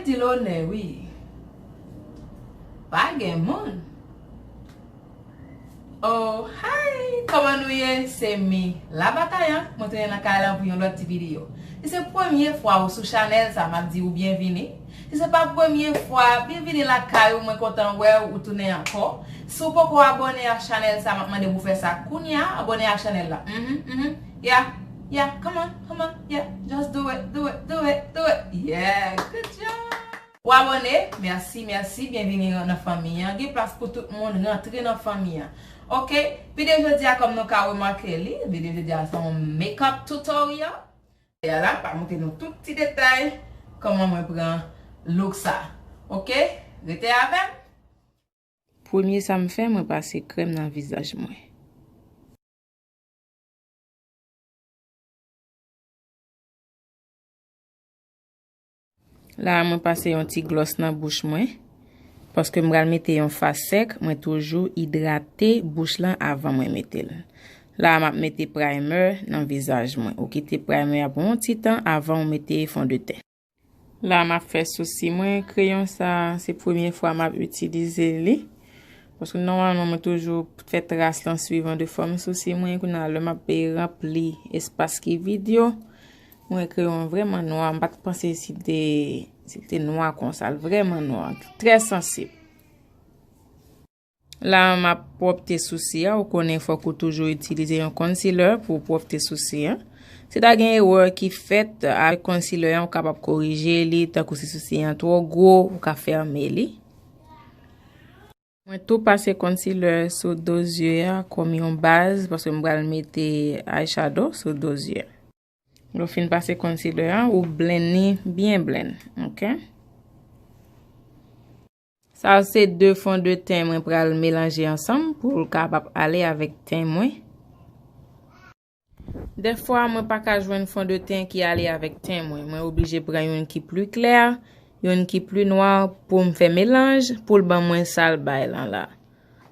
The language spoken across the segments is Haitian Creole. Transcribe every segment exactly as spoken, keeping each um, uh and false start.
Di lonè, wi. Pa gen moun. Oh, hi! Kòman nou ye? Se mi, Labatayan. Mwen tounen nan kay lan pou yon lòt ti videyo. Si se premye fwa ou sou chanèl sa, m ap di ou byenvini. Si se pa premye fwa, byenvini lakay ou, mwen kontan wè w, ou tounen ankò. Si w poko abòne ak chanèl sa, m ap mande pou w fè sa kounye a, abòne ak chanèl la. Mhm, mhm. Yeah, yeah, come on, come on, yeah. Just do it, do it, do it, do it. Yeah, good job. Ou abòne, mèsi, mèsi, byenvini nan fanmi an. Gen plas pou tout moun, rantre nan fanmi an. Oke, videyo jodi a, kòm nou ka remake li, videyo jodi a se yon makeup tutorial. Jodi a la, m pa montre nou tout ti detay kòman mwen pran look sa. Oke, rete avè m. Premye sa m fè, mwen pase krèm nan vizaj mwen. La a, mwen pase yon ti glòs nan bouch mwen, paske m pral mete yon fas sèk, mwen toujou idrate bouch lan avan mwen mete l. La a, m ap mete primer nan vizaj mwen. Ou kite primer a pou yon ti tan avan ou mete fondeten. La, m ap fè sousi mwen. Kreyon sa, se premye fwa m ap itilize li. Paske nòmalman, mwen toujou fè tras lan swivan de fòm sousi mwen. Kounye a, lè m ap ranpli espas ki vid yo, mwen wè kreyon an vrèman nwa. M pa t panse si l te, si l te nwa konsa. L vrèman nwa. Trè sansib. La, m ap pwòpte sousi a. Ou konnen fòk ou toujou itilize yon concealer pou w pwòpte sousi a. Si ta gen erè ki fèt avèk concealer an, ou kapab korije li, tankou si sousi an twò gwo, ou ka fèmen li. Mwen tou pase concealer sou do zye a kòm yon baz, paske m pral mete eyeshadow sou do zye a. Lè w fin pase concealer an, ou blend li byen blend, oke? Sa se de fondeten mwen pral melanje ansanm pou l kapab ale avèk ten mwen. Dèfwa, mwen pa ka jwenn fondeten ki ale avèk ten mwen. Mwen oblije pran youn ki pli klè, youn ki pli nwa pou m fè melanj, pou l ban mwen sa l bay lan la.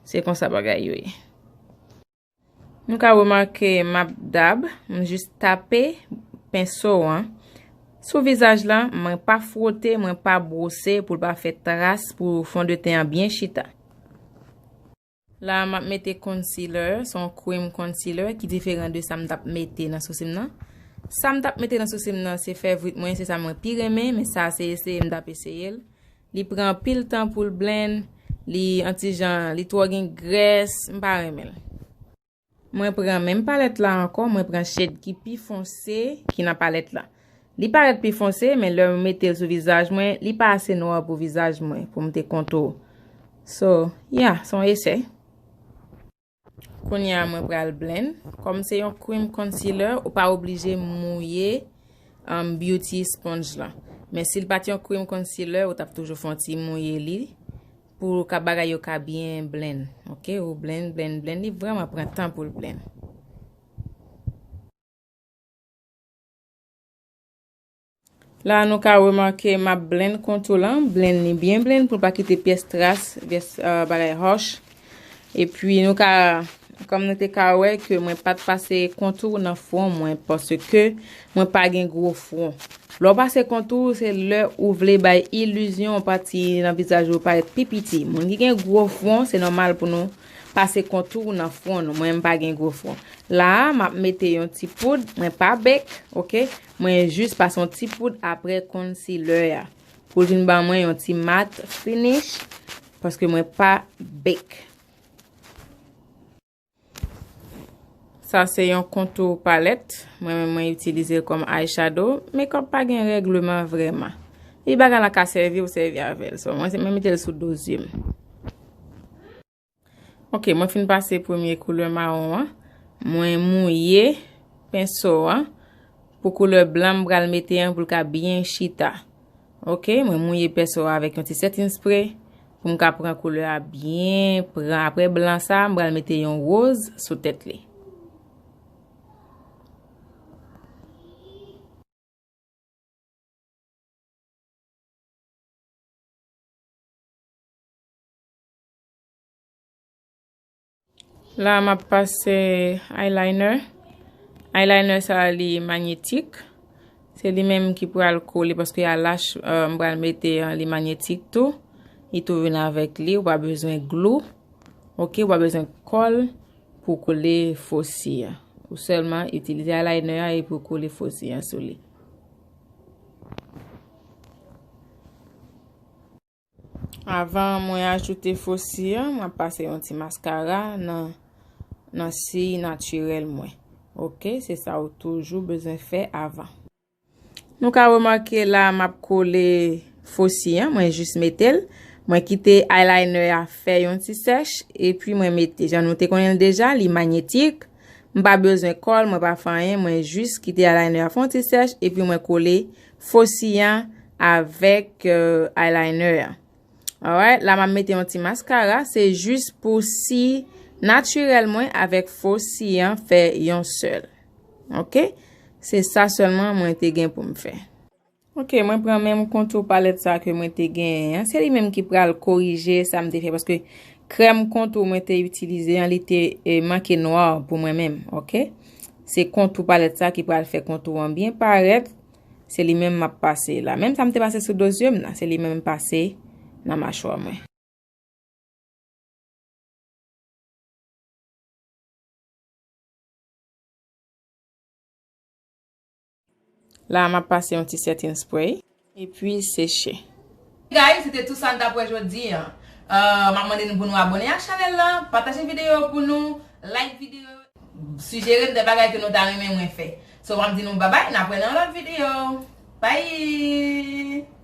Se konsa bagay yo ye. Nou ka remake m ap dab, m jis tape penso an sou vizaj lan, mwen pa fwote, mwen pa bwose pou l pa fè tras, pou fondeten an byen chita. La, m ap mete concealer, se yon cream concealer ki diferan de sa m t ap mete nan sousi m nan. Sa m t ap mete nan sousi m nan, se fevrit mwen, se sa mwen pi renmen, men sa se eseye m t ap eseye l. Li pran anpil tan pou l blend, li yon ti jan, li twò gen grès, m pa renmen l. Mwen pran menm palèt la ankò, mwen pran shade ki pi fonse ki nan palèt la. Li parèt pi fonse, men lè m mete l sou vizaj mwen, li pa ase nwa pou vizaj mwen, pou m te kontou. So, yeah, se yon esè. Kounye a, mwen pral blend. Kòm se yon cream concealer, ou pa oblije mouye, um, beauty sponge lan. Men si l pa t yon cream concealer, ou t ap toujou fè yon ti mouye li pou ka bagay yo ka byen blend. Oke, ou blend, blend, blend. Li vrèman pran tan pou l blend. La, nou ka remake m ap blend kontou lan, blend li byen blend pou l pa kite pyès tras, pyès, euh, bagay hòch. Epi nou ka, kòm nou te ka wè ke mwen pa t pase kontou nan fwon mwen, paske mwen pa gen gwo fwon. Lè w pase kontou, se lè ou vle bay ilizyon yon pati nan vizaj ou parèt pi piti. Moun ki gen gwo fwon, se nòmal pou nou pase kontou nan fwon nou. Mwen, m pa gen gwo fwon. La a, m ap mete yon ti poud, mwen pa bake, oke? Mwen jis pase yon ti poud apre concealer a. Pou l vin ban mwen yon ti matte finish, paske mwen pa bake. Sa se yon kontou palèt. Mwen menm mwen itilize l kòm eyeshadow. Makeup pa gen règleman vrèman. Li bagay la ka sèvi ou sèvi avè l. So, mwen se mwen mete l sou do zye m. Oke, mwen fin pase premye koulè mawon an. Mwen mouye penso an pou koulè blan m pral mete an pou l ka byen chita. Oke, mwen mouye penso a avèk yon ti setting spray pou m ka pran koulè a byen pran. Apre blan sa, m pral mete yon woz sou tèt li. La, m ap pase eyeliner. Eyeliner sa a, li manyetik. Se li menm ki pral kole, paske a lach, euh, m pral mete, euh, li manyetik tou. Li tou vin avèk li, ou pa bezwen glou. Ok, ou pa bezwen kòl pou kole fosi a. Ou sèlman itilize eyeliner a epi w kole fosi a sou li. Avan mwen ajoute fosi a, m ap pase yon ti maskara nan, nan siy natirèl mwen. Ok, se sa ou toujou bezwen fè avan. Nou ka remake la, m ap kole fosi a, mwen jis mete l. Mwen kite eyeliner a fè yon ti sèch, epi mwen mete. Jan nou te konnen l deja, li manyetik. M pa bezwen kòl, mwen pa fè anyen, mwen jis kite eyeliner a fè yon ti sèch, epi mwen kole fosi a avèk, euh, eyeliner a. Alright, la m ap mete yon ti maskara, se jis pou si natirèl mwen avèk fosi a fè yon sèl. Ok? Se sa sèlman mwen te gen pou m fè. Ok, mwen pran menm kontou palèt sa ke mwen te genyen an. Se li menm ki pral korije sa m te fè, paske krèm kontou mwen te itilize an, li te, eh, manke nwa pou mwen menm, ok? Se kontou palèt sa ki pral fè kontou an byen parèt. Se li menm m ap pase la. Menm sa m te pase sou do zye m nan, se li menm m pase nan machwa mwen. La, m ap pase yon ti setting spray, epi seche. Guys, se te tou sa n t ap wè jodi an. Euh, m ap mande nou pou nou abòne ak chanèl la, pataje videyo pou nou, like videyo, sijere m de bagay ke nou ta renmen mwen fè. So, m ap di nou babay, n ap wè nan lòt videyo. Bye!